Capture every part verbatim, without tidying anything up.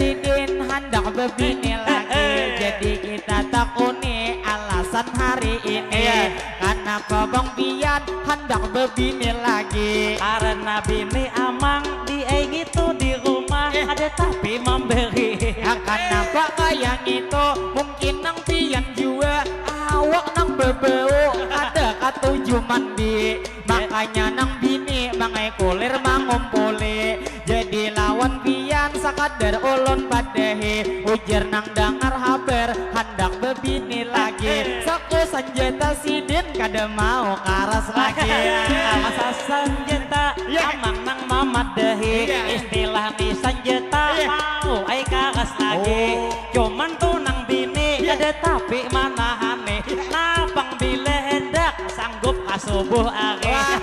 Sidin handak bebini lagi. Jadi kita takuni alasan hari ini. Iya. Kanapa bang pian handak bebini lagi? Karena bini amang diai ngitu di rumah. Eh. Ada tapi memberi. Ya, kanapa kaya ngitu? Mungkin nang pian jua awak nang bebau kada katuju mandi. Makanya nang bini mangai kulir mangumpuli. Jadi lawan pian sakadar ulun padahi. Ujar nang dangar habar handak bebini lagi. Saku sanjata sidin kada mau karas lagi. Asa sanjata. Iya. Amang nang mamadahi. Iya. Istilah ni sanjata. Iya. Mau ai karas lagi. Oh. Cuman tu nang bini. Iya. Kada tapi manahani. Iya. Napang bila hendak sanggup ka subuh ari. Wah.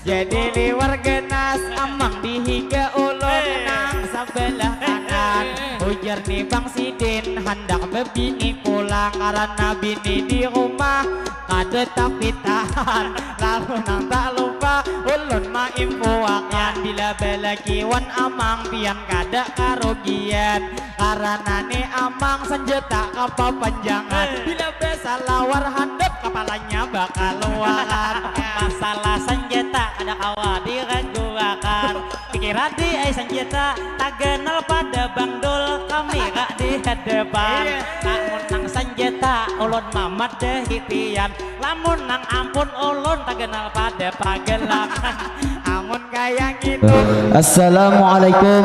Jadi liwar ganas amang di higa ulun. Eh. Nang sabalah kanan. Eh, eh. Ujar ni bang sidin handak bebini pulang karena bini di rumah kada tapi tahan. Lalu nang tak lupa ulun maimpuakan. Ya. Bila balaki wan amang pian kada karugian. Karena ni amang sanjata kapapanjangan. Eh. Bila basalawar handap kapalanya bakaluaran. Masalah sanjata kada kawa diraguakan. Pikir adi ai sanjata taganal pada bangdul kamera di hadapan. Iya. Namun nang sanjata ulun mamadahi pian. Lamun nang ampun ulun taganal pada pagelangan. Amun kaya ngitu. Assalamualaikum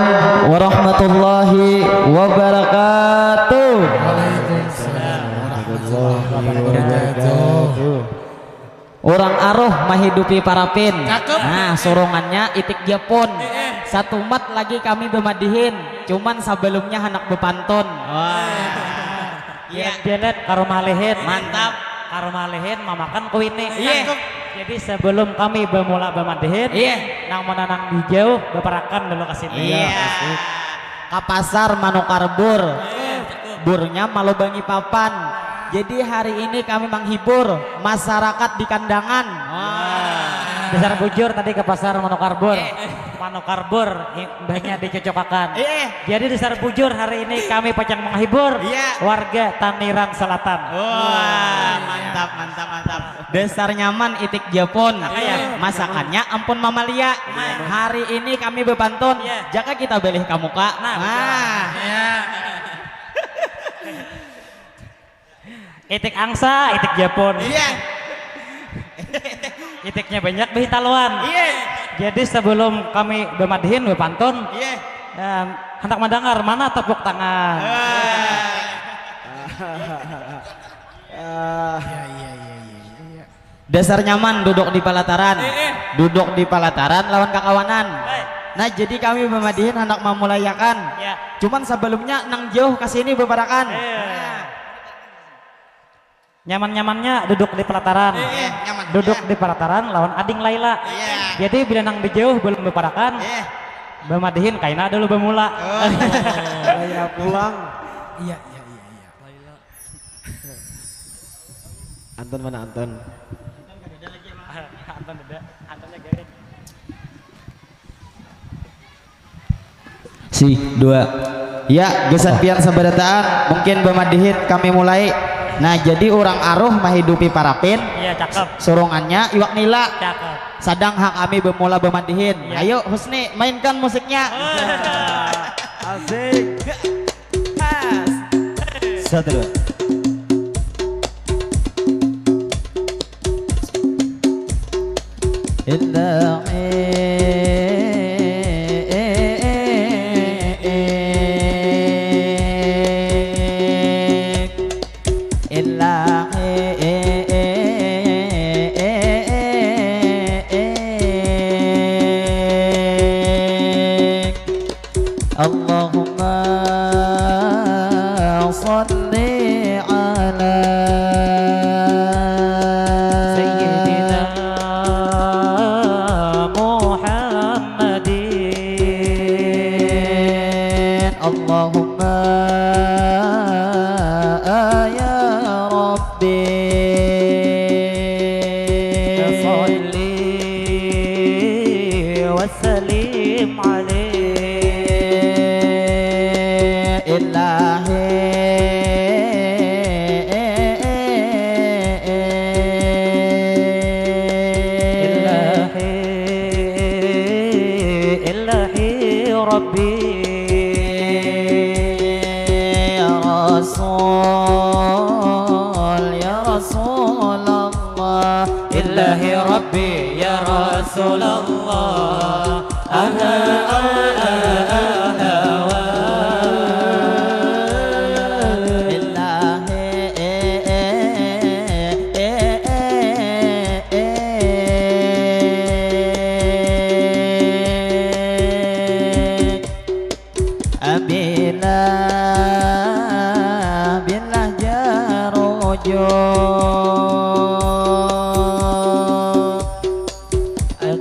warahmatullahi wabarakatuh. Waalaikumsalam warahmatullahi wabarakatuh. Urang aruh mahidupi parapin. Cakep. Nah, surungannya itik Japun. Eh, eh. Satumat lagi kami bemadihin. Cuman sabalumnya handak bepantun. Wah. Iya. Jalan-jalan ka rumah lihin. Mantap. Ka rumah lihin mamakan kuini. Iya. Cakep. Jadi sebelum kami bemula bemadihin, iya, nang mana nang di jauh beparakan dulu ke sini. Iya. Asik. Ka pasar manukar bur. Iya, cakep. Burnya malubangi papan. Jadi hari ini kami menghibur masyarakat di Kandangan. Wah. Dasar bujur tadi ke pasar manukar bur. Eh. Manukar bur, i-, mbahnya dicucukakan. Iya. Jadi dasar bujur hari ini kami pacang menghibur, iya, warga Taniran Selatan. Wah, mantap, mantap, mantap. Dasar nyaman itik Japun. Apa ya? Masakannya ampun mamalia. Nah. Hari ini kami bepantun, iya, jaka kita belih ka muka. Nah, nah. Iya. Itik angsa, itik Japun. Iya. Itiknya banyak, behitaluan. Iya. Jadi sebelum kami bemadihin, bepantun, iya, em, handak mendengar mana tepuk tangan. Ah. Ah. Iya, iya, iya, iya, iya. Dasar nyaman duduk di palataran. Eh, eh. Duduk di palataran lawan kakawanan. Eh. Nah, jadi kami bemadihin handak mamulayakan. Ya. Cuman sebelumnya nang jauh ke sini beparakan. Eh. Nah. Nyaman-nyamannya duduk di pelataran. Iya, nyaman. Duduk di pelataran lawan ading Laila. Iya. Jadi bila nang di jauh belum beparakan, iya, bemadihin kaina dulu bemula. Oh. Laila pulang. Iya, iya, iya, iya. Anton mana Anton? Anton ada, Antonnya garing. Si, dua. Ya, gasan pian sabarataan, mungkin bamadihin kami mulai. Nah, jadi urang aruh mahidupi parapin. Iya, cakep. Surungannya iwak nila. Cakep. Sadang ha kami bamula bamadihin. Iya. Ayo, Husni, mainkan musiknya. Ah. Asik. Pas. Satu, dua. اللهم صل على سيدنا محمد. اللهم يا ربي صل وسلم عليه. Ilahi, ilahi, ilahi Rabbi, ya Rasul, ya Rasulullah. Ilahi Rabbi, ya Rasulullah. Aha, aha, aha, aha. Ilahi, eh, eh, eh, eh, eh, eh. Bila, bila jar ujuk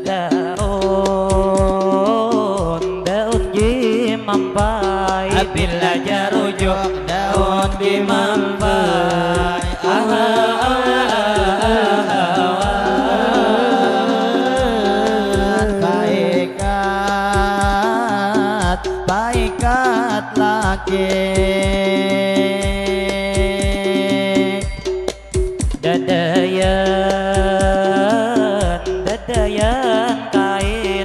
daun, daun jimampai. Bila jar ujuk daun jimampai. Aha, aha, aha, aha. Paikat, paikat laki. Dadayan, dadayan kain.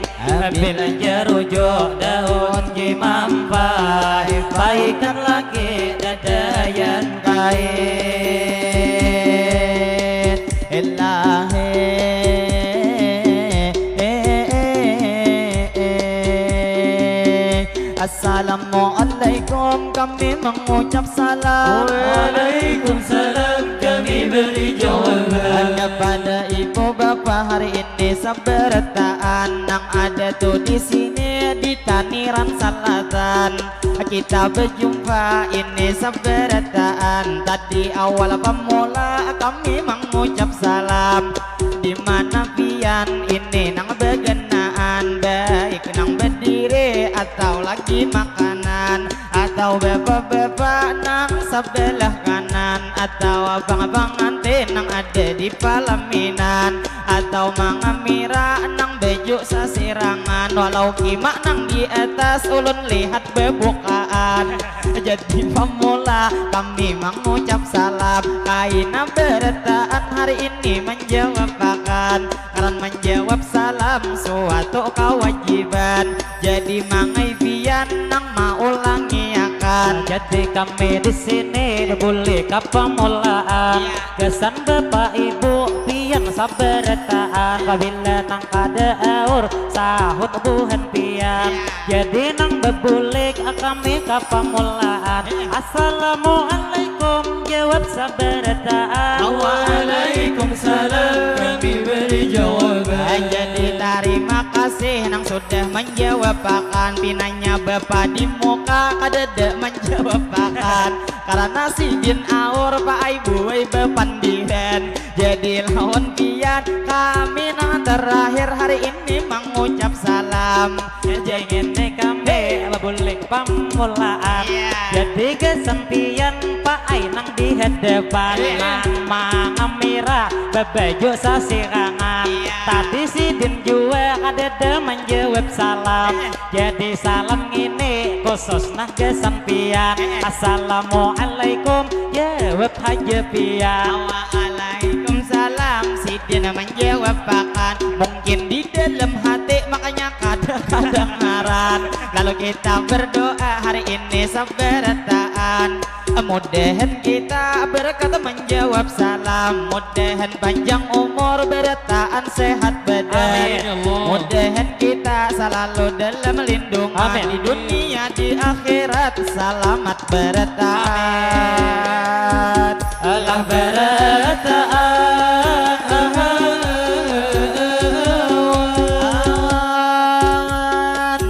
Bila jar ujuk daun jimampai. Paikat laki dadayan kain. Ilahi. Assalamualaikum, kami mengucap salam. Waalaikumsalam, kami beri jawaban. Kepada ibu bapa hari ini sabarataan nang ada tu di sini di Taniran Selatan. Kita berjumpa ini sabarataan. Tadi awal pemula kami mengucap salam. Di mana pian ini nang begenaan, baik nang berdiri atau lagi makanan, atau bapak-bapak nang sebelah kanan, atau abang-abang ngantin nang ada di palaminan, atau mangamira nang baju sasirangan, walau kimak nang di atas ulun lihat bebukaan. Jadi pemula kami mengucap salam, kaina barataan hari ini menjawabakan. Karena menjawab salam suatu kewajiban. Jadi mangai pian nang maulangiakan. Jadi kami di sini bulik ka pamulaan. Iya. Gasan bapak ibu pian sabarataan. Pabila nang kada aur sahut buhan pian. Iya. Jadi nang babulik kami ka pamulaan. Iya. Assalamualaikum, jawab sabarataan. Waalaikumsalam, kami beri jawaban. Jadi tarima kasih nang sudah menjawabakan. Pinanya bapa di muka kadada menjawabakan. Karena sidin aur pa ai buai bapandiran. Jadi lawan pian kami nang terakhir hari ini mengucap salam. Jadi ngini kami babulik pamulaan. Iya. Jadi gasan pian pa ai nang di hadapan. Iya. Nang mangamira babaju sasirangan. Iya. Tadi sidin jua kadada menjawab salam. Iya. Jadi salam ngini khusus nah gasan pian. Iya. Assalamualaikum, jawab haja pian. Waalaikumsalam, sidin menjawabakan. Mungkin di dalam hati makanya kada kadangaran. Lalu kita berdoa hari ini sabarataan. Mudahan kita berkat menjawab salam. Mudahan panjang umur barataan sehat badan. Amin, ya Allah. Mudahan kita selalu dalam lindungan. Amin. Di dunia, di akhirat, selamat barataan. Amin. Alah barataan.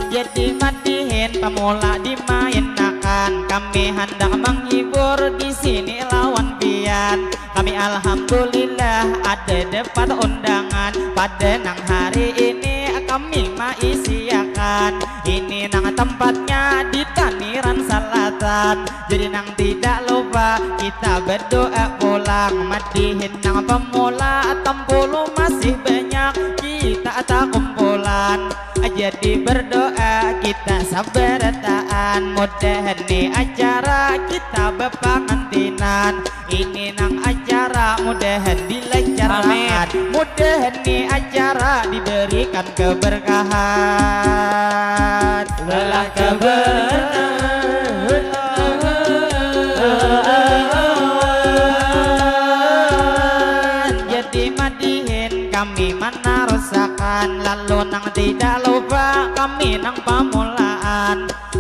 Jadi madihin pamula dimainakan. Kami handak menghibur di sini lawan pian. Kami alhamdulillah ada dapat undangan. Pada nang hari ini kami maisiakan. Ini nang tempatnya di Taniran Selatan. Jadi nang tidak lupa kita berdoa pulang. Madihin nang pemula, tampulu masih banyak kita takumpulan. Jadi berdoa kita Barataan mudahan ni acara kita bapangantinan. Ini nang acara mudahan dilancarkan. Amin. Mudahan ni acara diberikan keberkahan. Lelah keberkahan. Jadi madihin kami manarusakan, lalu nang tidak lupa kami nang pamulaan.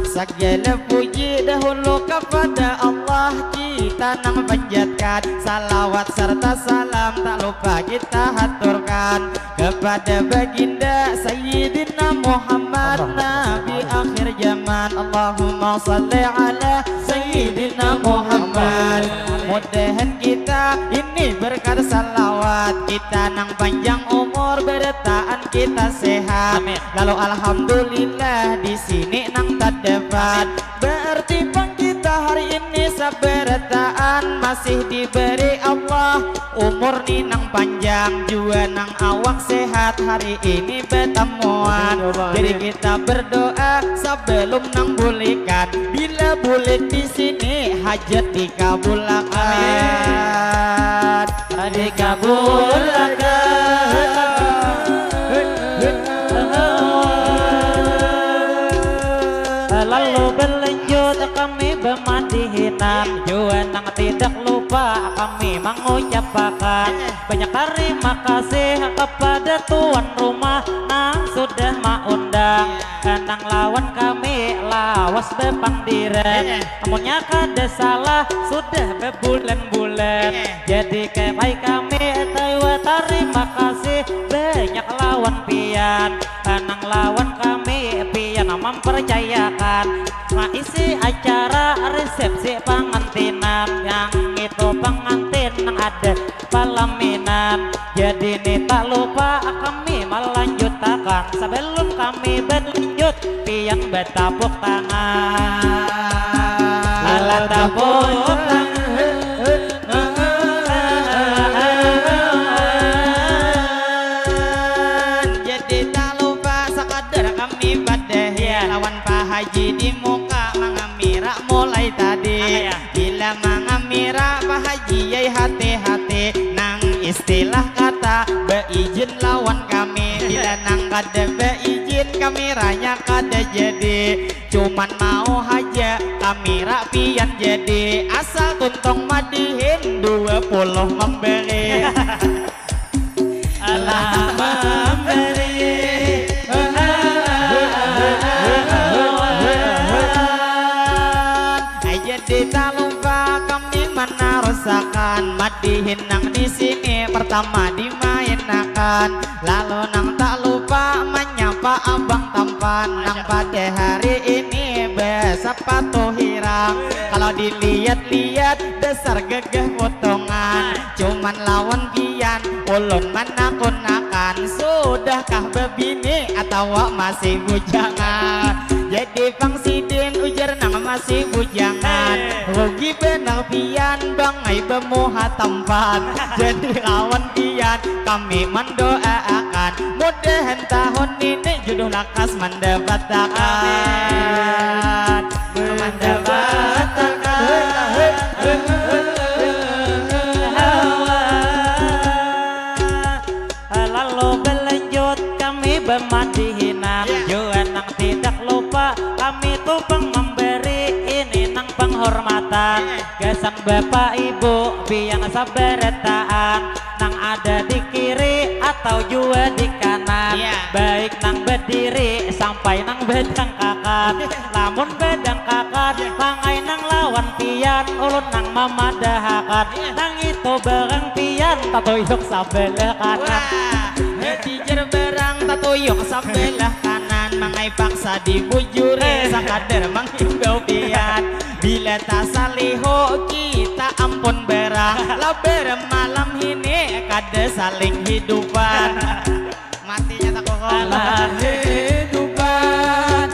Sagala puji dahulu kapada Allah, kita nang panjatkan salawat serta salam tak lupa kita haturkan kepada baginda Sayyidina Muhammad, Nabi akhir zaman. Allahumma salli ala Sayyidina Muhammad. Mudahan kita ini berkat salawat, kita nang panjang umur, barataan kita sehat. Amin. Lalu alhamdulillah di sini nang terdapat. Berarti pang kita hari ini sabarataan masih diberi Allah umur ni nang panjang, jua nang awak sehat hari ini batamuan. Amin, ya Allah, amin. Jadi kita berdoa sebelum nang bulikan. Bila bulik di sini hajat dikabulakan. Amin. Dikabulakan. Lalu berlanjut kami bamadihinan, jua nang tidak lupa kami mangucapakan banyak tarima kasih kepada tuan rumah nang sudah maundang nang lawan kami lawas bapandiran. Amunnya kada salah sudah babulan-bulan. Jadi kepay kami tawa tarima kasih banyak lawan pian. Nang lawan kami pian mampercayakan maisi acara resepsi pangantinan, yang itu pangantin nang ada palaminan. Jadi ni tak lupa kami malanjutakan. Sebelum kami berlanjut, pian batapuk tangan. Alah, tapuk tangan. Jadi tak lupa sakadar kami badahi, ya, lawan Pak Haji di muka mangamira mulai tadi. Apa ya? Bila mangamira Pak Haji, yai hati-hati nang istilah kata beijin lawan kami. Bila nang kada beijin, kamiranya kada jadi. Cuman mau haja kamira pian jadi. Asal tuntung madihin dua puluh memberi. Alah memberi. Jadi tak lupa kami manarusakan madihin nang di sini pertama dimainakan. Lalu nang tak lupa manyapa abang tampan nang pada hari ini besapatu hirang. Kalau dilihat-lihat dasar gagah potongan. Cuman lawan pian ulun manakunakan, sudahkah babini atawa masih bujangan? Jadi pang sidin ujar nang masih bujangan. Rugi banar pian bangai bamuha tampan. Jadi lawan pian kami mandoaakan, mudahan tahun ini jodoh lakas mandapatakan. Amin. Mandapatakan. Lalu berlanjut kami bamadihinan. Ya. Jua nang tidak lupa kami tu pang memberi ini nang penghormatan. Ya. Gasan bapak ibu pian sabarataan nang ada di kiri atau jua di kanan. Ya. Baik nang berdiri sampai nang badangkakan. Lamun badangkakan, ya, pangai nang lawan pian, ulun nang mamadahakan. Ya. Nang itu barang pian tatuyuk sabalah kanan. Wah, jadi jar barang tatuyuk sabalah kanan, mangai paksa dibujuri, eh, sakadar manghimbau pian. Bila tasalihu kita ampun barang, lah barang malam ini kada saling hidupan. Matinya tak kokol. Alah hidupan.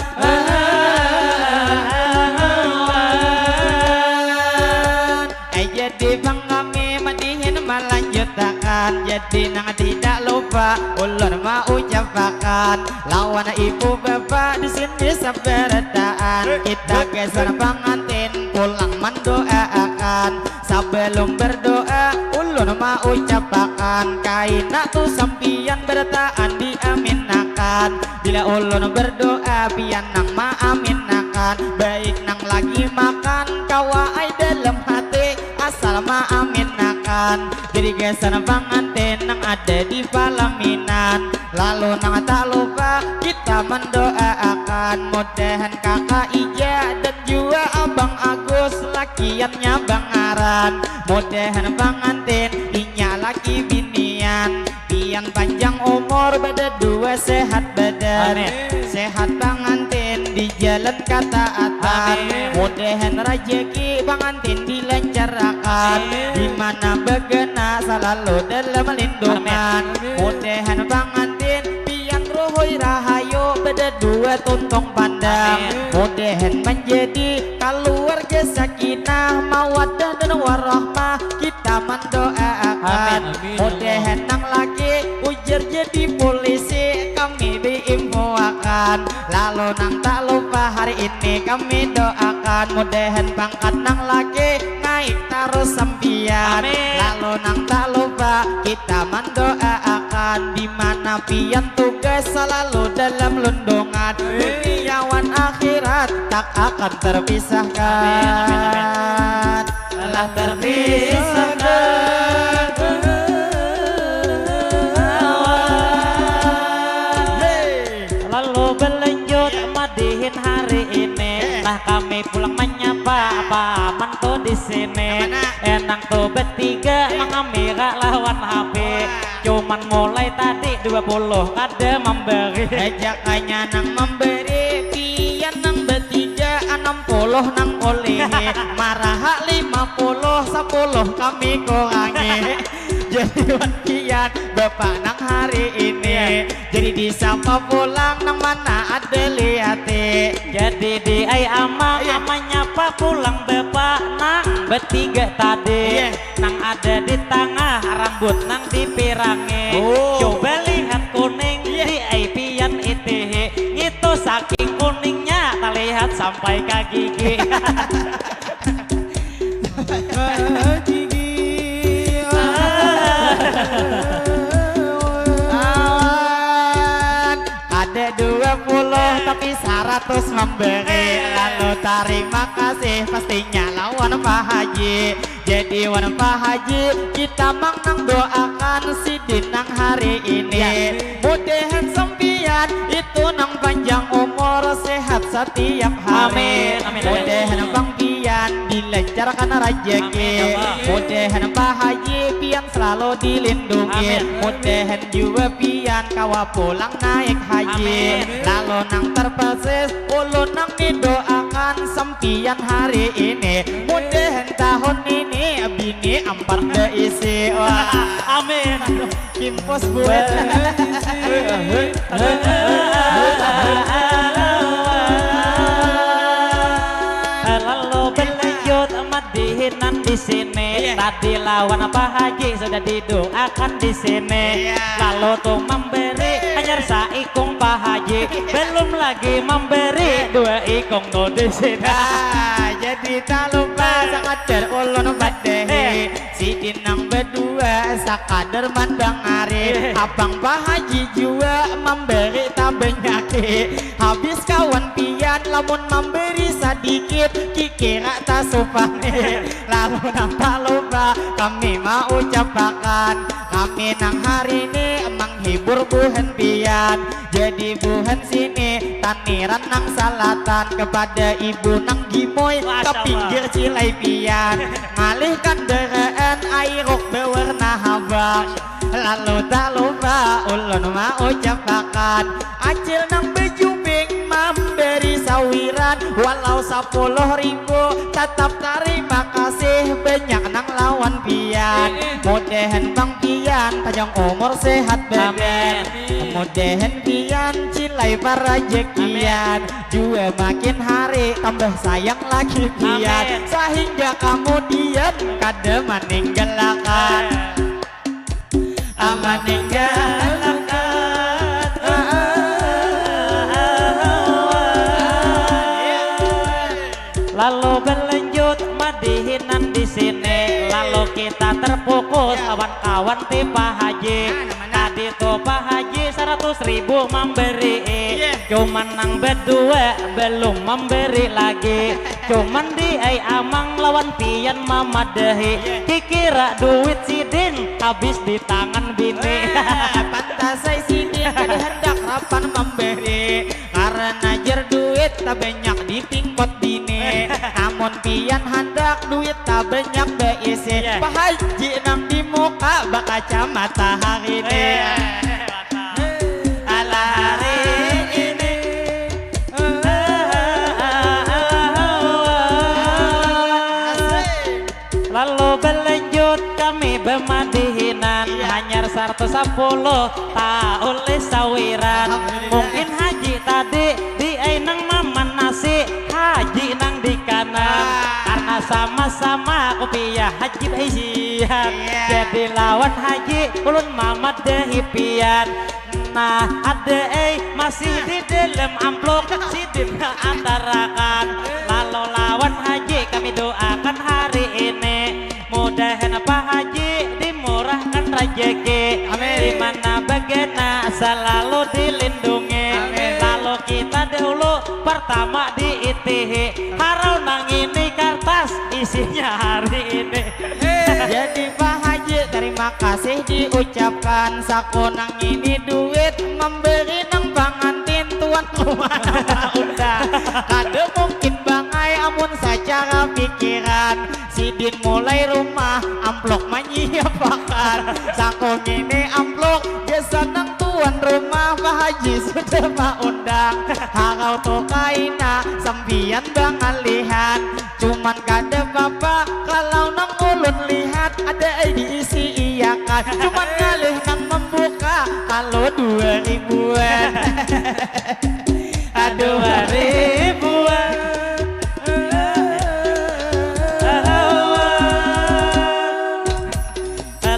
Eh, jadi pang kami madihin malanjutakan. Jadi nang tidak lupa Ulun maucapakan lawan ibu bapa di sini sabarataan, kita gasan pangantin pulang mandoaakan. Sabalum bardoa ulun maucapakan, kaina tu sampiyan barataan diaminakan. Bila ulun bardoa pian nang maaminakan, baik nang lagi makan kawa ai dalam hati asal maaminakan. Jadi gasan pangantin nang ada di palaminan, lalu nang tak lupa kita mandoaakan, mudahan kakak Ija dan jua abang Agus lakiannya bangaran, mudahan pangantin inya laki binian, pian panjang umur badadua sehat badan. Amin. Sehat pangantin di jalan kataatan. Amin. Mudahan rajaki pangantin dilancarakan. Amin. Di mana bagana salalu dalam lindungan. Amin. Mudahan pangantin pian ruhui rahayu badadua tuntung pandang. Amin. Mudahan manjadi kaluarga sakinah mawaddah dan warahmah. Kita mandoaakan. Amin, amin, ya Allah. Mudahan nang laki ujar jadi polisi, kami diimbuakan. Lalu nang tak lupa hari ini kami doakan, mudahan pangkat nang laki naik tarus sampiyan. Amin. Lalu nang tak lupa kita mandoaakan, di mana pian tugas salalu dalam lindungan. Amin. Dunia wan akhirat tak akan terpisahkan. Amin, amin, amin. Telah terpisahkan. Hei. Lalu berlanjut, ya, madihin hari ini. Eh. Nah, kami pulang menyapa paman tu di sini. Mana? Enang tu bertiga, eh, mangamira lawan H P. Wah. Cuman mulai tadi dua puluh kada memberi. Ajakanya nang memberi, pian nang bertiga, enam puluh nang ulihi. Maraha lima puluh, sepuluh kami kurangi. Jadi wan pian bapak nang hari ini. Iya. Jadi disapa pulang nang mana ada liati. Jadi di ai amang, iya, amanya pa pulang bapak nang bertiga tadi. Iya. Nang ada di tangah, rambut nang dipirangi. Oh. Coba lihat kuning, iya, di ai pian itihi. Ngitu saking kuningnya, talihat sampai ka gigi. Ka gigi. Awan. Ada dua puluh, tapi saratus memberi. Lalu tarima kasih pastinya lawan Pak Haji. Jadi wan Pak Haji, kita mang nang doakan sidin nang hari ini. Ya. Mudahan sampian itu nang panjang umur, sehat setiap hari. Amin, amin, amin. Mudahan pang pian dilancarkan rajaki. Amin, ya Allah. Mudahan Pak Haji pian selalu dilindungi. Amin. Mudahan jua pian kawa pulang naik haji. Amin. Lalu nang terpersis ulun nang didoakan sampian hari ini. Mudahan tahun ini bini ampat beisi. Wah. Amin. Kimpus buat. Lalu berlanjut madihinan di sini. Iya. Tadi lawan Pak Haji sudah didoakan di sini. Iya. Lalu tu memberi hanyar saikung Pak Haji, belum lagi memberi dua ikung tu di sini. Ah, jadi tak lupa sangat berulun madahi. Eh. Sidin nang badua sakadar mandangari. Eh. Abang Pak Haji jua mambari tabanyaki. Habis kawan pian lamun mambari sadikit, kikira tasupani. Lalu nang tak lupa kami maucapakan, kami nang hari ini manghibur buhan pian. Jadi buhan sini taniran nang salatan, kepada ibu nang gimoi, masya Allah, ka pinggir cilai pian. Ngalih kandaraan airuk bawarna habang. Lalu tak lupa ulun maucapakan, acil nang bejubing mambari sawiran, walau sapuluh ribu, tatap tarima kasih banyak nang lawan pian. Mudahan pang pian panjang umur sehat badan. Amin. Mudahan pian cilai parajakian. Amin. Jua makin hari tambah sayang lagi pian. Amin. Sahingga kamudian kada maninggalakan. Amin. Maninggalakan. Lalu belanjut madihinan di sini. Lalu kita terfokus kawan-kawan ti Pak Haji. Tadi tu Pak Haji seratus ribu memberi. Cuman nang berdua belum memberi lagi. Cuman di ai amang lawan pian mamadahi. Kikira duit sidin habis di tangan bini. Pantasai sidin kada hendak rapan memberi. Karena jer duit tabanyak di pingkot bini. Namun pian handak duit tabanyak baisi. Pak Haji nang di muka bakacamata hari ni. Alah hari ini. Lalu belanjut kami bemadihinan. Hanyar saratus sapuluh taulih sawiran. Mungkin Haji tadi di ai nang mamanasi, Haji nang di kanan. Karena sama-sama kupiah Haji baisian. Jadi lawan Haji ulun mamadahi pian. Nah, ada ai masih di dalam amplop sidin antarakan. Lalu lawan Haji kami doakan hari ini. Mudahan Pak Haji dimurahkan rajaki. Di mana bagana selalu dilindungi. Lalu kita dahulu pertama diitihi. Harau nang ini kartas isinya hari ini. Jadi Pak Haji terima kasih diucapkan. Saku nang ini duit memberi nang pangantin tuan rumah undang. Kada mungkin bangai amun sacara pikiran. Sidin mulai rumah amplok manyiapakan. Saku ngini amplok gasan nang tuan rumah Pak Haji sudah maundang. Harau tu kaina sampiyan bangalihan. Cuman kada papa kalau nang ulun lihat ada ai diisi iakan. Cuman ngalih nang membuka kalau dua ribuan. Aduh, dua ribuan.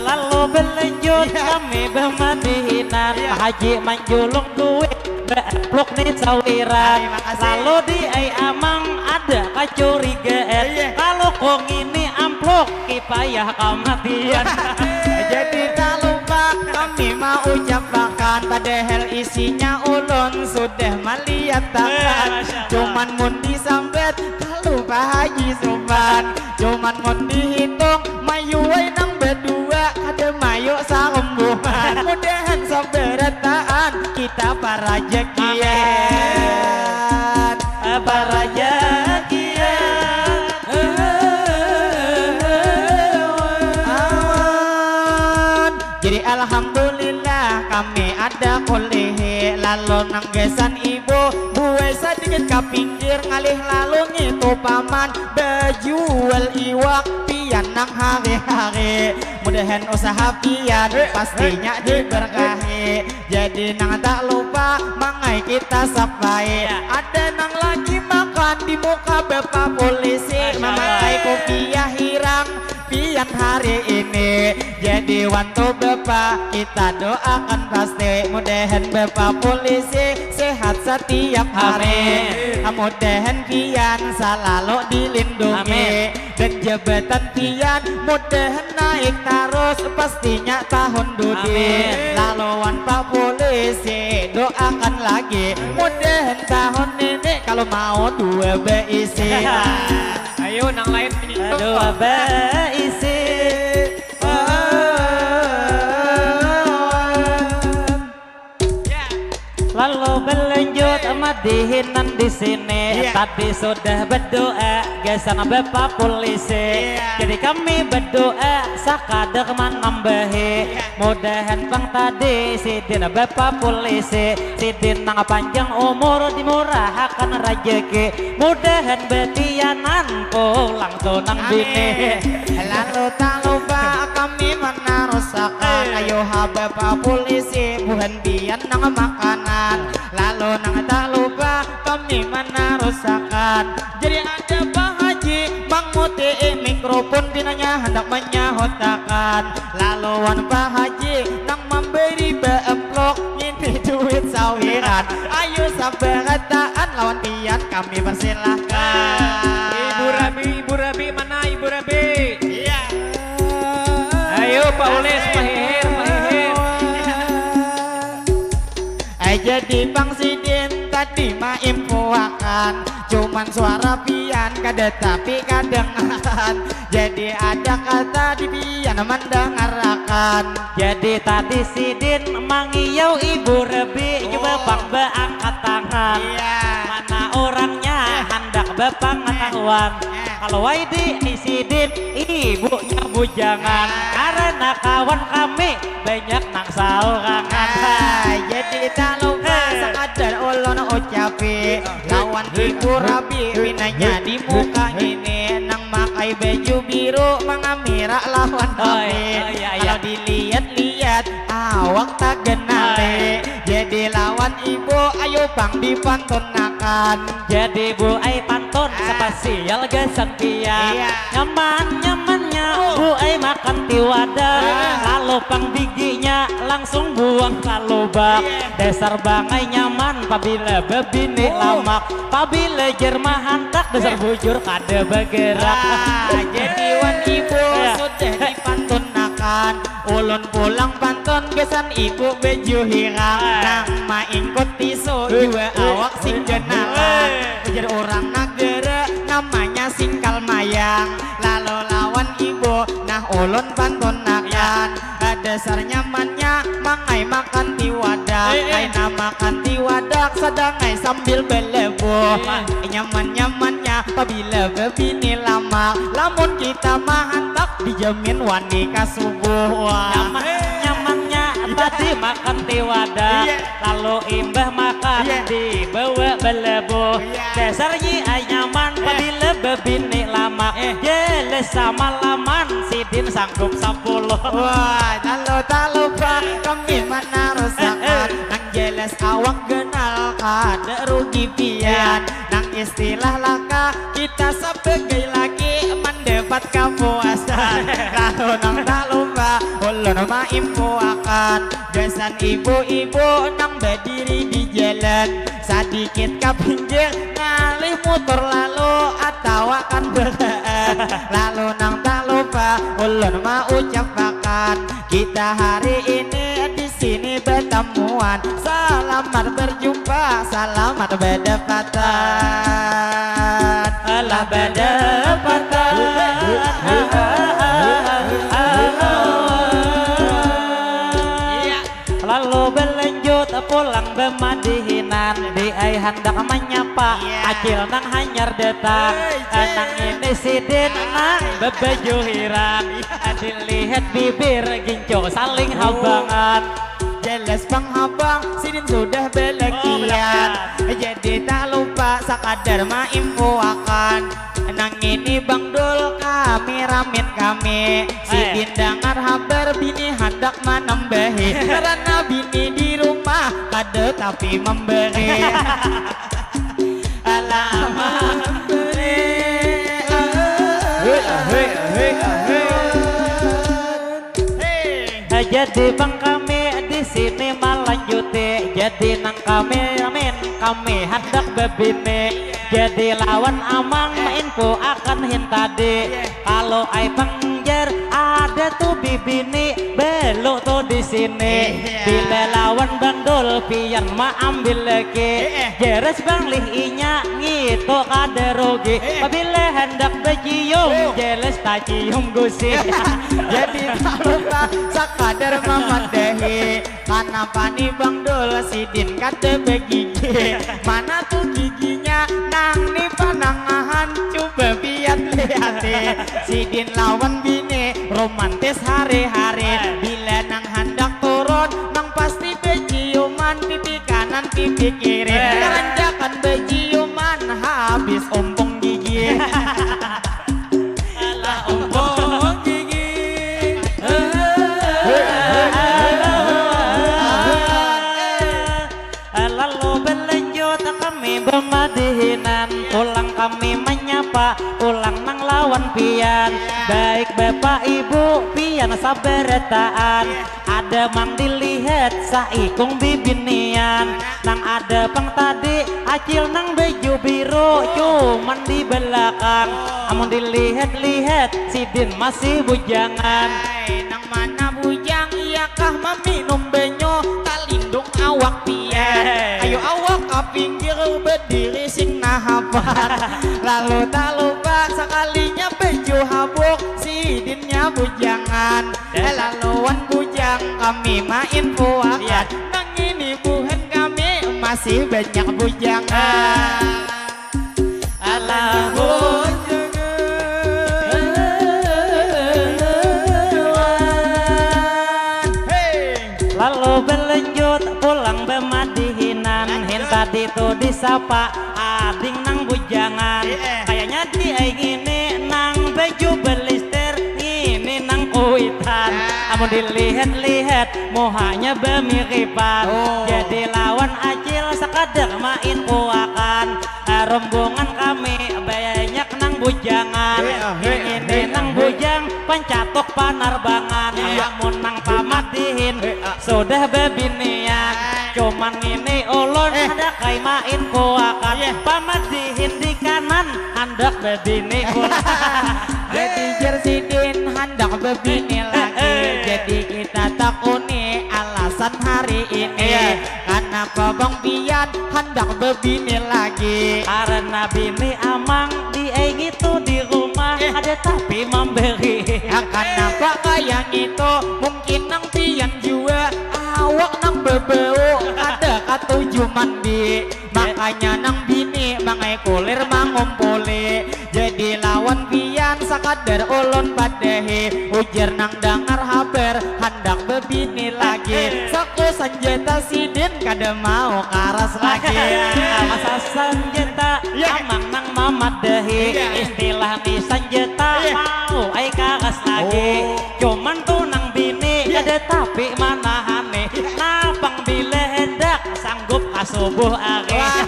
Lalu belanjut kami bemadihinan. Haji manjulung duit bepluk ni sawiran. Lalu di ai amang ada kacurigaan. Kalau kong ini amplok kipayah kamatian. Jadi tak lupa kami mau ucapakan padahal isinya ulun sudah melihat tangan. Cuman mun disambat tak lupa Haji Supan. Cuman mun dihitung mayuai nang berdua kada mayu sarumbuhan. Mudahan sabarataan kita parajakian. Parajakian. Awan. Jadi alhamdulillah kami ada kulihi. Lalu nang gasan ibu buai sadikit ka pinggir ngalih lalu ngitu paman bajual iwak pian nang hari-hari. Mudahan usaha pian pastinya diberkahi. Jadi nang tak lupa mangai kita sapai. Ada nang lagi makan di muka bapa polisi mamakai kupiah hirang pian hari ini. Jadi wantu bapa kita doakan pasti mudahan bapa polisi sehat setiap hari. Mudahan pian selalu dilindungi dan jabatan pian mudahan naik tarus pastinya tahun dudi. Laluan Pak Polisi doakan lagi mudahan tahun ini kalau mau dua beisi. Ayo nang lain dua beisi. Lalu belanjut madihinan di sini. Tadi sudah berdoa gasan bapa polisi. Jadi kami berdoa sakadar manambahi. Mudahan pang tadi sidin bapa polisi sidin nang panjang umur dimurahakan rajaki. Mudahan betianan pulang tu nang bini. Lalu tak lupa kami menarusakan ayo ha bapa polisi buhan pian nang makanan. Lalu nang tak lupa kami menarusakan. Jadi ada Pak Haji mangutii mikrofon pinanya hendak menyahutakan. Laluan Pak Haji nang memberi beemplok ngini duit sawiran. Ayo sabarataan lawan pian kami persilahkan. Suara pian kada tapi kadengaran. Jadi ada kata di pian mandangarakan. Jadi tadi sidin mangiyau ibu rebi, coba pang baangkat tangan. Iya. Mana orangnya handak bapangatahuan. Kalau wai di ni sidin ibunya bujangan. Karena kawan kami banyak nang saurangan. Jadi tak lupa sakadar ulun ucapi. Lawan ibu rabi pinanya di muka ini nang makai baju biru mangamira lawan kami. Kalau dilihat-lihat awak tagenali. Jadi lawan ibu ayo pang dipantunakan. Jadi bu ai pantun spesial gasan pian. Nyaman-nyamannya bu ai makan tiwadak. Lalu pang biginya langsung buang ka lubak. Dasar bangai nyaman pabila babini lamak. Pabila jer mahantak dasar bujur kada bagerak. Jadi wan ibu sudah dipantunakan. Ulun pulang pantun gasan ibu baju hirang. Nang maingkut tisu jua awak sing genalan. Ujar urang nagara namanya singkal mayang. Lalu lawan ibu nah ulun pantunakan. Dasar nyamannya mangai makan tiwadak. Ai nah makan tiwadak sadangai sambil belebuh. Nyaman-nyamannya pabila babini lamak. Lamun kita mahantak dijamin wani ka subuh. Wah. Nyaman-nyamannya tadi makan tiwadak. Lalu imbah makan dibawa belebuh. Dasar yi ai nyaman pabila babini lamak. Jelas samalaman sidin sanggup sapuluh. Wah, lalu tak lupa kami manarusakan. Nang jelas awak genal kada rugi pian. Nang istilah laka kita sebagai laki mendapat kepuasan. Lalu nang tak lupa ulun maimpuakan. Gasan ibu-ibu nang badiri di jalan, sadikit ka pinggir ngalih mutur lalu atawa kan beraan. Lalu nang tak lupa ulun maucapakan, kita hari ini di sini batamuan. Selamat berjumpa, selamat badapatan. Alah badapatan. Lalu balanjut pulang bamadihinan, di ai handak manyapa acil nang hanyar datang. Nang ini sidin nang babaju hirang, dilihat bibir gincu saling habangan. Jelas pang habang sidin sudah balakian. Jadi tak lupa sakadar maimpuakan. Nang ini Bang Dul, kameramen kami. Sidin dangar habar bini handak manambahi. Karena bini di rumah kada tapi memberi. Alah memberi. Jadi bang kami di sini malanjuti. Jadi nang kameramen kami handak babini. Jadi lawan amang mainpuakan hintadi. Kalau ai pang jar ada tu bibini belu tu di sini. Bila lawan Bang Dul pian maambil lagi. Jeres bang lih inya ngitu kada rugi. Pabila handak bacium jeles tacium gusi. Jadi tak lupa sakadar mamadahi. Kanapa ni Bang Dul sidin kada bagigi? Mana tu giginya nang ni panangahan? Cuba pian lihati. Sidin lawan bini romantis hari-hari. Bila nang handak turun nang pasti baciuman pipi kanan pipi kiri. Karanjakan baciuman habis ompong gigi. Alah ompong gigi. Lalu balanjut kami bamadihinan, pulang kami manyapa pulang nang lawan pian. Baik bapak ibu pian sabarataan. Ada mang dilihat saikung bibinian. Nang ada pang tadi acil nang baju biru cuman di belakang. Amun dilihat-lihat sidin masih bujangan. Hai, nang mana bujang iyakah maminum banyu? Taling Dung awak pian, ayo awak ka pinggir, bediri sing nahapan. Lalu tak lupa sekalinya baju habuk, sidinnya bujangan. Eh, laluan bujang kami main puakan. Iya. Nang ini buhan kami masih banyak bujangan. Alah bujangan. Hei. Lalu belanjut pulang bemadihinan. Lanjut. Hin tadi tu disapa ading nang bujangan. Iya. Kayaknya di aing ini nang baju belister, ini nang kuitan. Ah. Amun dilihat-lihat muhanya bemiripan. Oh. Jadi lawan acil sekadar main puakan. Rombongan kami banyak nang bujangan. Hei, ah, hei, ini hei, nang ah, hei. Bujang pancatok panarbangan. Iya. Amun nang pamadihin, hei, ah, sudah bebinian. Ah. Cuman ini ulun, eh, handak kai main puakan. Iya. Pamadihin di kanan handak bebini pula. Jadi jar sidin handak bebini, eh, lagi, eh, eh, jadi kita takuni alasan hari ini. Iya. Kanapa bang pian handak bebini lagi? Karena bini amang di ai ngitu di rumah, eh, ada tapi memberi. Ya, kanapa kaya ngitu? Mungkin nang pian jua awak nang bebau, kada katuju mandi. Makanya nang bini mangai kulir mangumpuli. Jadi lawan pian sakadar ulun padahi, ujar nang dangar habar handak bebini lagi. Eh, eh. Saku sanjata sidin kada mau karas lagi. Asa sanjata, ya, amang nang mamadahi. Iya. Istilah ni sanjata, iya, mau ai karas lagi. Oh. Cuman tu nang bini, iya, kada tapi manahani. Iya. Napang bila hendak sanggup ka subuh ari. Wah.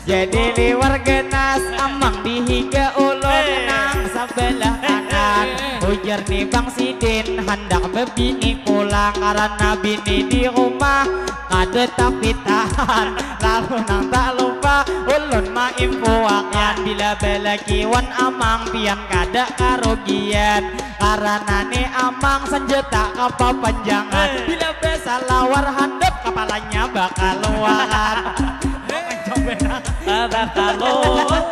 Jadi liwar ganas amang di higa ulun, eh, nang sabelah kanan. Eh, eh, eh. Ujar ni bang sidin handak bebini pulang karena bini di rumah kada tapi tahan. Lalu nang tak lupa ulun maimpuakan, bila balakiwan amang pian kada karugian. Karena ni amang sanjata kapapanjangan. Eh. Bila basalawar handap kapalanya bakaluaran. Bakaluaran.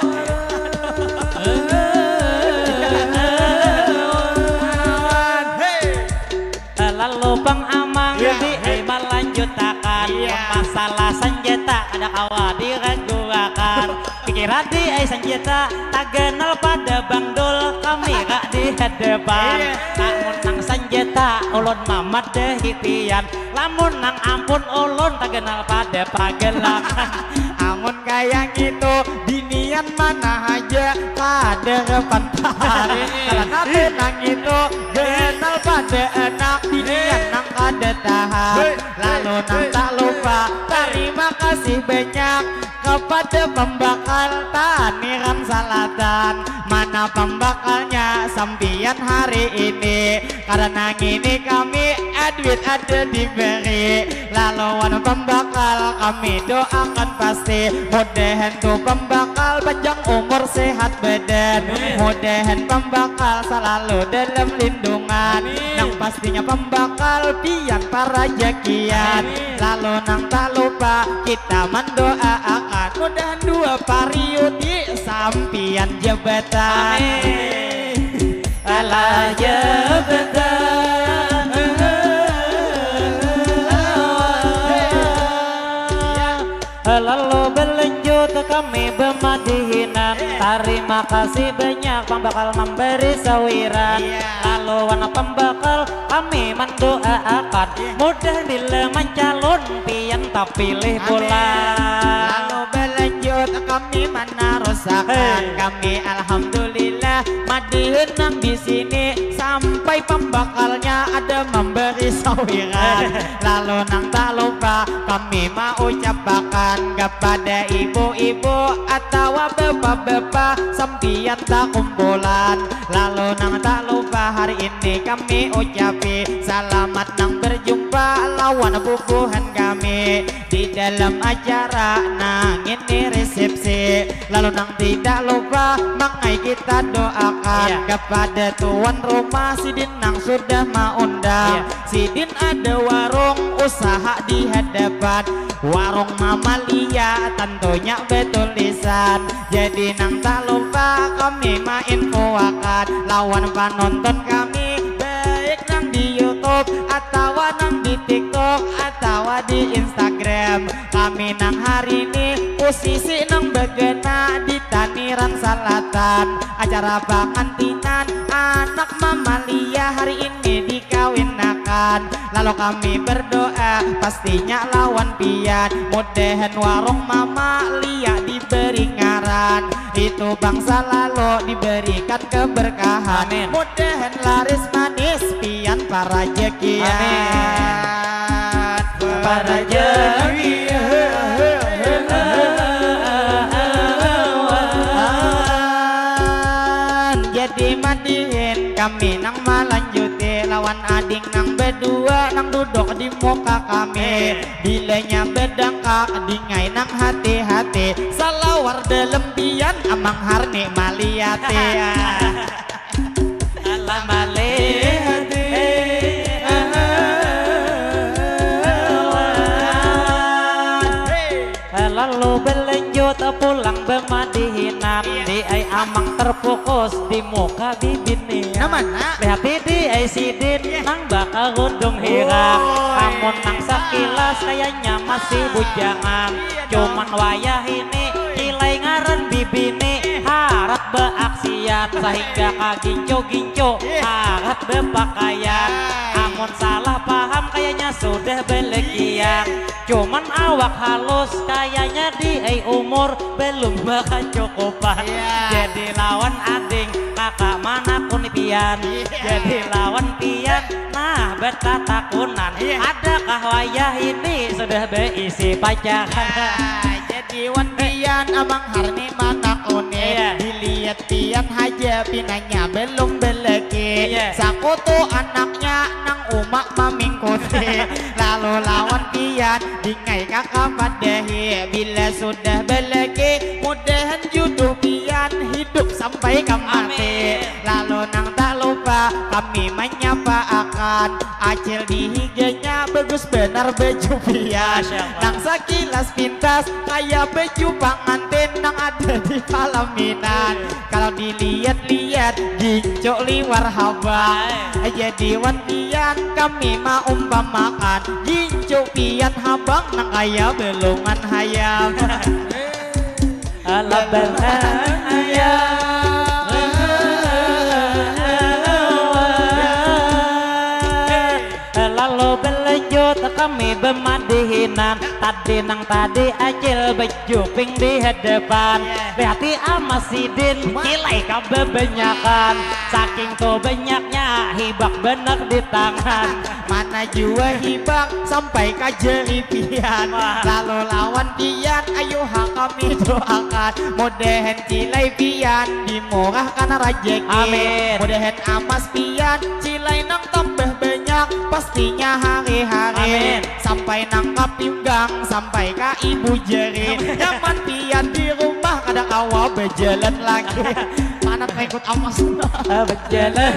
Hei. Lalu pang amang, ya, di ai malanjutakan. Iya. Masalah sanjata kada kawa diraguakan. Pikir adi ai sanjata taganal pada bangdul, kami rak di hadapan. Iya. Namun nang sanjata ulun mamadahi pian. Lamun nang ampun ulun taganal pada pagalaman. Amun kaya ngitu binian mana haja kada kapantahan. Iya. Karena tu nang itu ganal pada anak binian, iya, nang kada tahan. Hei. Lalu nang tak lupa tarima kasih banyak kepada pembakal Taniran Selatan. Mana pembakalnya sampian hari ini? Karena ngini kami aduit ada diberi. Laluan pembakal kami doakan pasti. Mudahan tu pembakal panjang umur sehat badan. Amin. Mudahan pembakal selalu dalam lindungan. Amin. Nang pastinya pembakal pian parajakian. Amin. Lalu nang tak lupa kita mendoaakan mudahan dua pariudi sampian jabatan. Amin. Alah jabatan. Lalu belanjut kami bemadihinan. Tarima kasih banyak pambakal memberi sawiran. Iya. Laluan pambakal kami mendoaakan, iya, mudah bila mancalon pian tapilih, amin, pulang. Lalu belanjut kami manarusakan. Hei. Kami alhamdulillah madihin nang di sini sampai pembakalnya ada memberi sawiran. Hei. Lalu nang tak lupa kami maucapakan kepada ibu-ibu atawa bapa-bapa sampian takumpulan. Lalu nang tak lupa hari ini kami ucapi salamat nang berjumpa lawan bubuhan kami di dalam acara nang ini resepsi. Lalu nang tidak lupa mangai kita doakan. Iya. Kepada tuan rumah sidin nang sudah maundang. Iya. Sidin ada warung usaha di hadapan warung Mamalia, tentunya betulisan. Jadi nang tak lupa kami mainfoakan lawan panonton kami, baik nang di YouTube atawa nang di TikTok atawa di Instagram. Kami nang hari ini posisi nang bagana di Taniran Selatan. Acara pangantinan anak Mamalia hari ini dikawinakan. Lalu kami berdoa pastinya lawan pian. Mudahan warung Mamalia diberi ngaran. Itu bangsa lalu diberikan keberkahan. Amin. Mudahan laris manis pian parajekian. Amin. Parajekian. Jadi madihin kami nang malanjuti lawan ading nang bedua nang duduk di muka kami. Bilanya bedangkak dingai nang hati-hati, salawar dalam pian Amang Harni maliati. Alam maliati. Lalu berlanjut pulang bemadihinan. Iya. Di ai Amang terfokus di muka bibini. Nah, mana? Lihati di ai sidin. Iya. Nang bakal gundung hirang. Woi. Amun nang sakilas kayaknya masih bujangan. Iya dong. Cuman wayah ini kilai ngaran bibini harat beaksian sehingga kagincu-gincu. Iya. Harat bepakaian. Hai. Amun salah paham kayaknya sudah belekian. Cuman awak halus kayaknya di ai umur belum bakacukupan. Iya. Jadi lawan ading kakak manakuni pian. Iya. Jadi lawan pian nah betatakunan. Iya. Adakah wayah ini sudah beisi pacaran? Nah, jadi wan pian Amang Harni manakuni. Iya. Dilihat pian haja pinanya belum beleki. Iya. Sakutu anaknya nang uma mamingkuti. Lalu lawan pian dingai kakak padahi. Bila sudah beleki mudahan juduh pian hidup sampai ka mati. Amin. Lalu nang tak lupa kami manyapaakan Acil di higanya bagus banar baju pian. Masya Allah. Nang sakilas pintas kaya baju pangantin nang ada di palaminan. Iya. Kalau dilihat-lihat gincuk liwar habang. Hai. Jadi wan pian kami maumpamakan gincuk pian habang nang kaya belungan hayam. Labanan ayam. Lalu belanjut kami bemadihinan. Tadi nang tadi acil bejuping di hadapan. Lihati ama sidin kilai kabebanyakan. Saking tu banyaknya hibak benar di tangan. Mana jua hibak sampai ka jari pian. Wah. Lalu lawan pian, ayu ha kami doakan. Mudahan cilai pian dimurahkan rajeki. Amin. Mudahan amas pian cilai nang tambah banyak pastinya hari-hari. Amin. Sampai nang ka pinggang, sampai ka ibu jari. Amin. Nyaman pian di rumah kada kawa bajalan lagi. Panat mengikut amas. Ah, bajalan.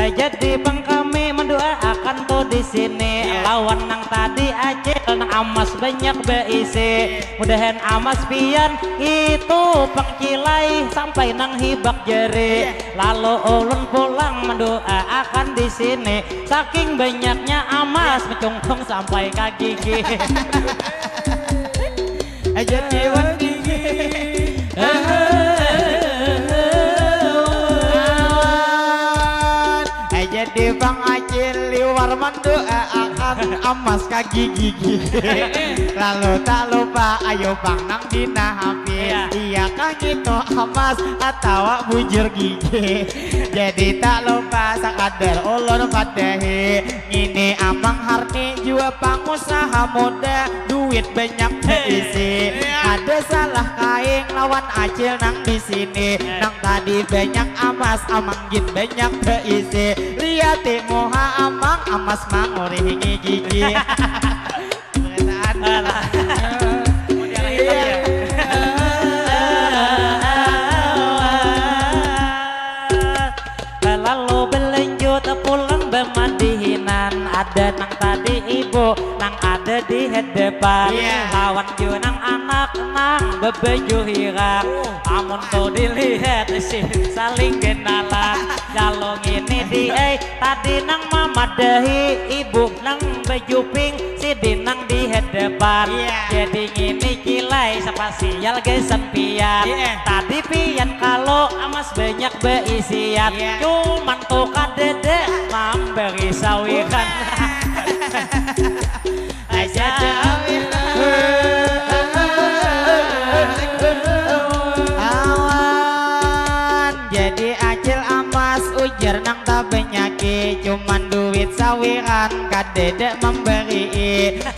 Eh, jadi pang kami mendoakan tu di sini. Iya. Lawan nang tadi acil nang amas banyak beisi. Mudahan amas pian itu pang cilai sampai nang hibak jari. Iya. Lalu ulun pulang mendoakan di sini. Saking banyaknya amas mencungkung sampai ka gigi. Jadi wan gigi. Jadi Bang Acil liwar mendoakan amas ka gigi. Lalu tak lupa ayo Bang nang dinahapi. Iya. Iya kah ngitu amas atawa bujur gigi. Jadi tak lupa sakadar ulun padahi. Ngini Amang Harni jua pangusaha muda, duit banyak beisi. Iya. Kada salah kaing lawan acil nang di sini. Iya. Nang tadi banyak amas, Amang gin banyak beisi. Liati muha Amang, amas mangurihi Gigi. Berataan. Alah. Iya. Lalu belanjut pulang bemadihinan, ada nang tadi ibu nang ada di hadapan. Iya. Lawan jua nang anak nang bebaju hirang. Oh. Amun tu dilihat sih saling kenalan. Kalau ngini di ai tadi nang mamadahi ibu nang baju pink, sidin nang di hadapan. Iya. Jadi ngini kilai spasial guys sampian. Iya. Tadi pian kalau amas banyak beisian. Iya. Cuman tu kadede mamberi sawiran. Aja. Awan. Jadi acil amas ujar nang tabenyaki, cuman duit sawiran kadede memberi.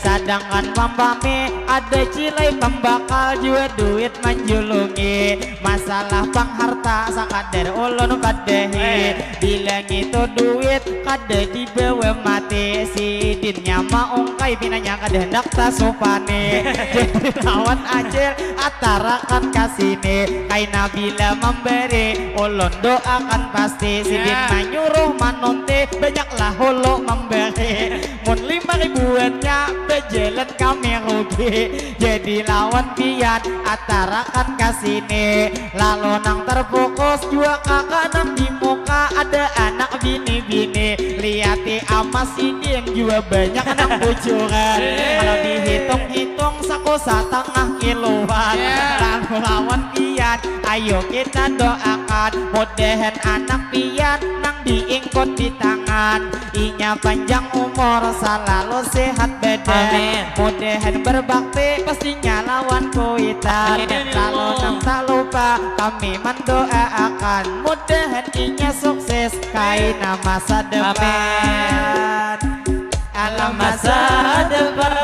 Sadangkan pampami ada cilai pembakal jua duit manjulungi. Masalah pangharta sakadar ulun padahi. Eh. Bila ngitu duit kada dibawa mati, sidinnya maungkai pinanya kada hendak tasupani. Jadi lawan acil atarakan ka sini, kaina bila memberi ulun doakan pasti. Sidin ya. Manyuruh manunti banyaklah hulu memberi. Mun lima ribuannya bejalan kami rugi. Jadi lawan pian atarakan ka sini. Lalu nang terfokus jua kakak nang di muka ada anak bini-bini. Liati amas sidin jua banyak nang bujuran. Eh. Kalau dihitung-hitung saku satangah kiloan. Ya. Lalu lawan pian, ayo kita doakan mudahan anak pian nang diingkut di tangan. Inya panjang umur, salalu sehat badan. Amin. Mudahan berbakti pastinya lawan kuitan. Amin, ya Allah. Lalu nang tak lupa kami mendoaakan, mudahan inya sukses kaina masa depan. Amin. Alam masa depan.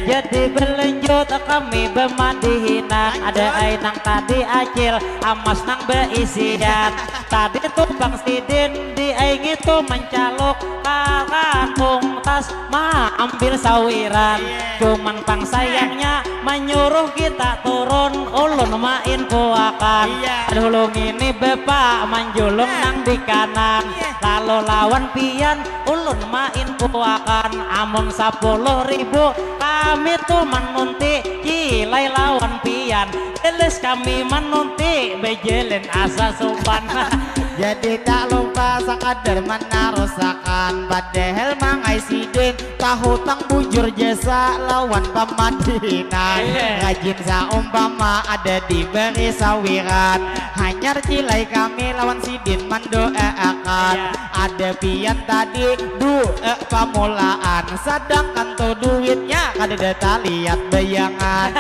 Jadi berlanjut kami bemadihinan. Ada ai nang tadi acil, amas nang beisian. Tadi tu pang sidin di ai ngitu mencaluk ka kantung tas maambil sawiran. Iya. Cuman pang sayangnya menyuruh kita turun, ulun main puakan. Iya. Dahulu ngini bapa manjulung nang di kanan. Iya. Lalu lawan pian ulun main puakan. Amun sapuluh ribu kami tu manunti, cilai lawan pian. Jelas kami manunti, bejalan asa sopan. Jadi tak lupa sakadar manarusakan. Padahal mangai sidin tahutang bujur jasa lawan pamadihinan. Iya. Rajin saumpama ada diberi sawiran. Hanyar cilai kami lawan sidin mandoaakan. Iya. Ada pian tadi doa pamulaan, sadangkan tu duitnya kadada taliat bayangan.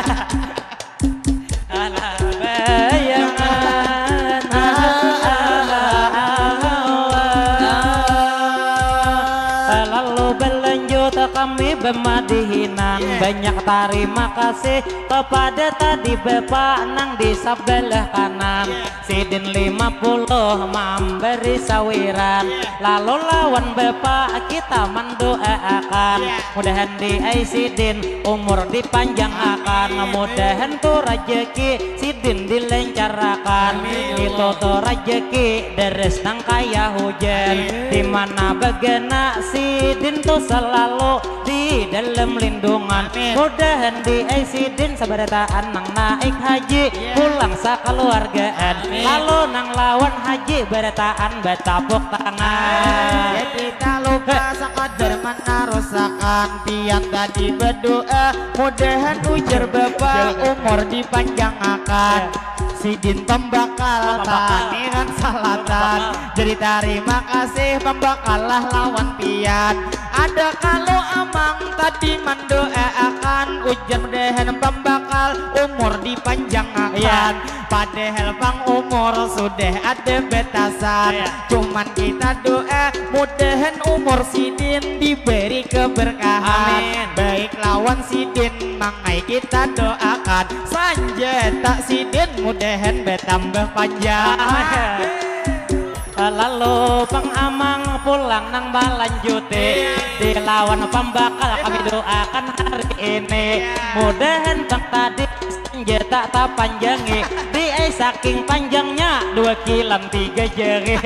Alah bayangan. Lalu berlanjut kami bemadihinan. Iya. Banyak tarima kasih kepada tadi bapa nang di sabelah kanan. Iya. Sidin lima puluh mambari sawiran. Iya. Lalu lawan bapa kita mandoaakan. Iya. Mudahan di ai sidin umur dipanjangakan. Amin. Mudahan tu rajaki sidin dilencarakan. Amin, ya Allah. Itu tu rajaki deres nang kaya hujan. Amin. Di mana begana sidin tu selalu di dalam lindungan. Amin. Mudahan di ai sidin sabarataan nang naik haji, iya, pulang sakaluargaan. Amin. Lalu nang lawan haji barataan batapuk tangan. Jadi tak lupa sakadar manarusakan, pian tadi berdoa mudahan ujar bapa umur dipanjangakan. Iya. Sidin pembakal, pembakal. Tangiran Salatan. Pembakal. Jadi tarima kasih pembakal lah lawan pian. Ada kalu amang tadi mandoaakan, ujar mudahan pembakal umur dipanjangakan. Iya. Padahal pang umur sudah ada batasan. Iya. Cuman kita doa mudahan umur sidin diberi keberkahan. Amin. Baik lawan sidin mangai kita doakan, sanjata sidin mudahan bertambah panjang. Amin. Lalu pang amang pulang nang balanjuti, dilawan pambakal kami doakan hari ini. Mudahan pang tadi senja tak tapanjangi, di ai saking panjangnya dua kilan tiga jari.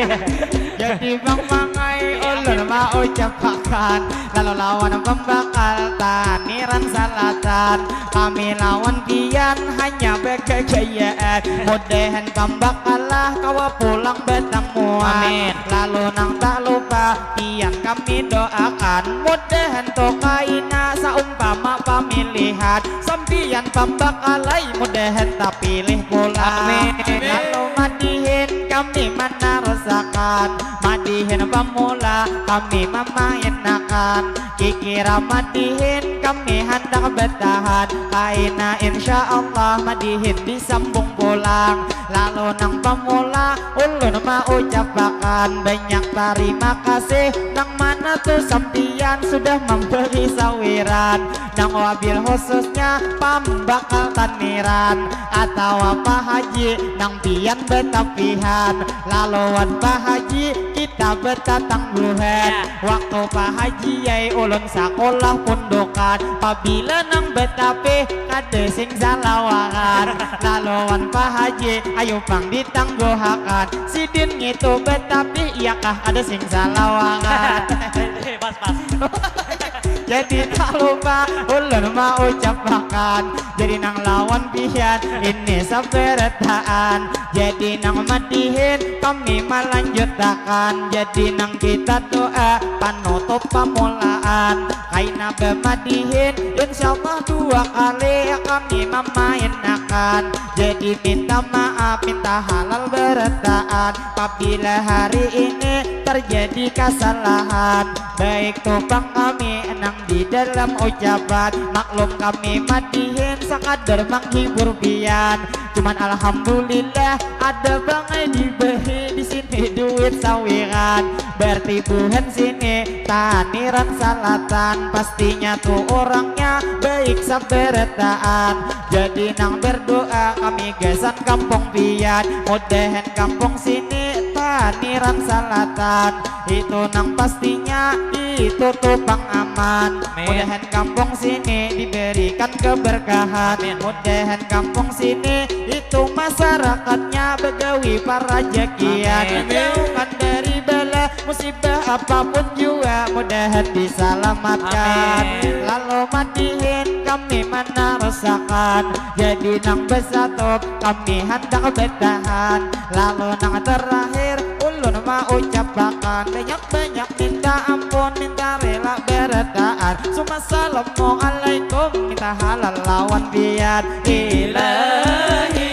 Jadi bang mangai ulun mau ucapakan, lalu lawan pambakal Taniran Salatan. Kami lawan pian hanya bagagayaan. Mudahan pambakalah kawa pulang batamuan. Amin. Lalu nang tak lupa pian kami doakan. Mudahan tu kaina saumpama pamilihan. Sampian pambakalai mudahan tapilih pulang. Amin. Lalu madihin kami manarusakan. Madihin pamula kami mamainakan. Kikira madihin kami handak batahan, kaina insya Allah madihin disambung pulang. Lalu nang pamula ulun maucapakan banyak tarima kasih nang mana tu sampiyan sudah mambari sawiran. Nang wabil khususnya pambakal Taniran atawa Pak Haji nang pian batapihan. Laluan Pak Haji kita batatangguhan. Ya. Waktu Pak Haji ai ulun sakulah pundukan. Pabila nang batapih kada sing salawakan. Laluan Pak Haji ayu pang ditangguhakan. Sidin ngitu batapih iyakah kada sing salawakan. Pas, pas. Jadi tak lupa ulun maucapakan. Jadi nang lawan pian ini sabarataan. Jadi nang madihin kami malanjutakan. Jadi nang kita doa panutup pamulaan. Kaina bamadihin insya Allah dua kali kami mamainakan. Jadi minta maaf minta halal barataan. Pabila hari ini terjadi kasalahan, baik tu pang kami nang di dalam ucapan. Maklum kami madihin sakadar manghibur pian. Cuman alhamdulillah ada bangai diberi di sini duit sawiran. Berarti buhan sini Taniran Salatan pastinya tu orangnya baik sabarataan. Jadi nang berdoa kami gasan kampung pian. Mudahan kampung sini Taniran Salatan. Itu nang pastinya itu tu pang aman. Amin. Mudahan kampung sini diberikan keberkahan. Amin. Mudahan kampung sini itu masyarakatnya bagawi parajakian. Amin. Dijauhkan dari bala musibah apapun jua mudahan disalamatkan. Amin. Lalu madihin kami manarusakan. Jadi nang besatup kami handak batahan. Lalu nang terakhir ulun maucapakan banyak-banyak minta ampun, minta rela barataan. Suma salamualaikum, minta halal lawan pian. Ilahi.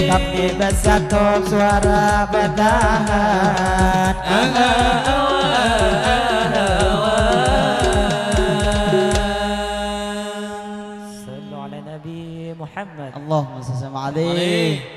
Kami basatup suara batahan. Sallu ala Nabi Muhammad. Allahumma salli alaihi.